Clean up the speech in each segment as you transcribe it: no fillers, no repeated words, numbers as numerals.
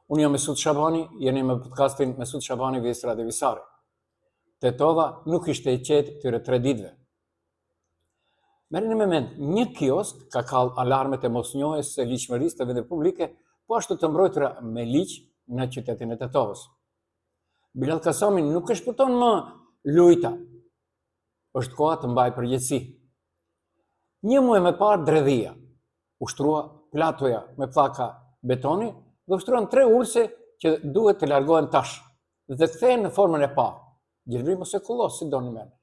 Unë jam Mesut Shabani, jeni me podcastin Mesut Shabani vs Radio Visari. Tetova nuk ishte e qetë këtyre tre ditëve. Merreni me mend, një kiosk ka kall alarmet e mosnjohjes së ligjshmërisë të vendeve publike, po ashtu të mbrojtura me ligj në qytetin e Tetovës. Bilall Kasami nuk e shpëton më Lujta. Është koha të mbajë përgjegjësi. Një muaj më parë dredhia, u shtrua platoja me pllaka betoni dhe u shtruan tre ulëse që duhet të largohen tash dhe të kthehen në formën e parë, gjelbrim ose kullos, si doni merreni.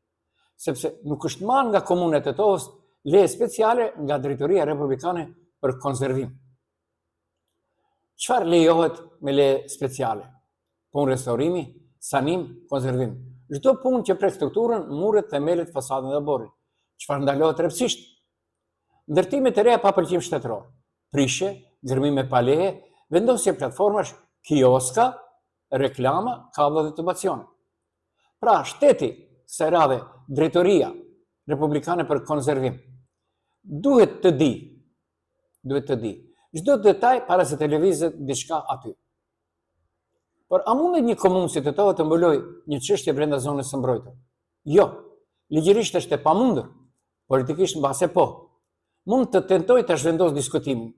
Sepse nuk është marrë nga komuna e Tetovës leje speciale nga Drejtoria Republikane për konservim. Çfarë lejohet me leje speciale? Punë restaurimi, sanim, konservim. Çdo punë që prek strukturën, muret, themelet, fasadën dhe oborrin. Çfarë ndalohet rreptësisht? Ndërtime të reja pa pëlqim shtetëror, prishje, gërmime pa leje, vendosje platformash, kioska, reklama, kablla dhe tubacione. Pra, shteti, kësaj radhe, drejtoria republikane për konservim, duhet të di, duhet të di, çdo detaj para se të lëvizet diçka aty. Por a mundet një komunë si Tetova të mbulojë një çështje brenda zonës së mbrojtur? Jo, ligjërisht është e pamundur. Politikisht mbase po. Mund të tentojë ta zhvendosë diskutimin.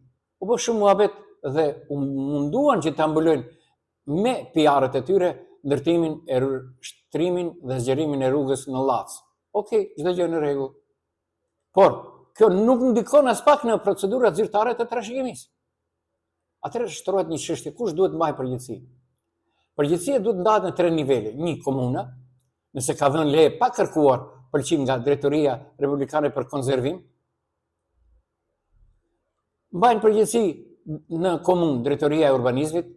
U bë shumë muhabet dhe u munduan që ta mbulojnë me PR-et e tyre ndërtimin e shtrimin dhe zgjerimin e rrugës në Llac. Okej, çdo gjë në rregull. Por, kjo nuk ndikon aspak në procedurat zyrtare të trashëgimisë. Atëherë shtrohet një çështje, kush duhet të mbajë përgjegjësi? Përgjegjësia duhet të ndahet në tre nivele. Një, komuna, nëse ka dhënë leje pa kërkuar pëlqim nga Drejtoria Republikane për Konservim, mbajnë përgjegjësi në komunë Drejtoria e Urbanizmit,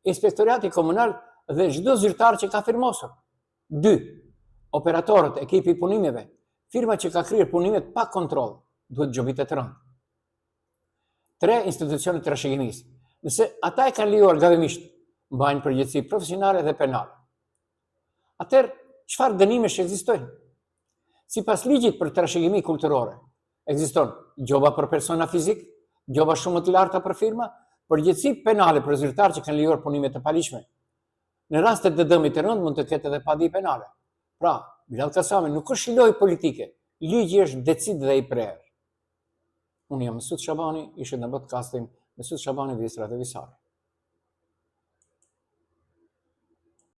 Inspektoriati Komunal dhe çdo zyrtar që ka firmosur. 2. Operatorët, ekipi i punimeve, firma që ka kryer punimet pa kontroll, duhet gjobitet rëndë. 3. Institucionet e trashëgimisë. Nëse ata e kanë lejuar gabimisht, mbajnë përgjegjësi profesionale dhe penale. Atëherë, çfarë dënimesh ekzistojnë? Sipas ligjit për trashëgimi kulturore, ekziston gjoba për persona fizik, gjoba shumë më të larta për firma, përgjegjësi penale për zyrtarë që kanë lejuar punime të paligjshme. Në raste të dëmit të rëndë mund të ketë edhe padi penale. Pra, Bilall Kasami nuk është lojë politike, ligji është decid dhe i prerë. Unë jam Mesut Shabani, ishit në podcastin Mesut Shabani vs Radio Visari.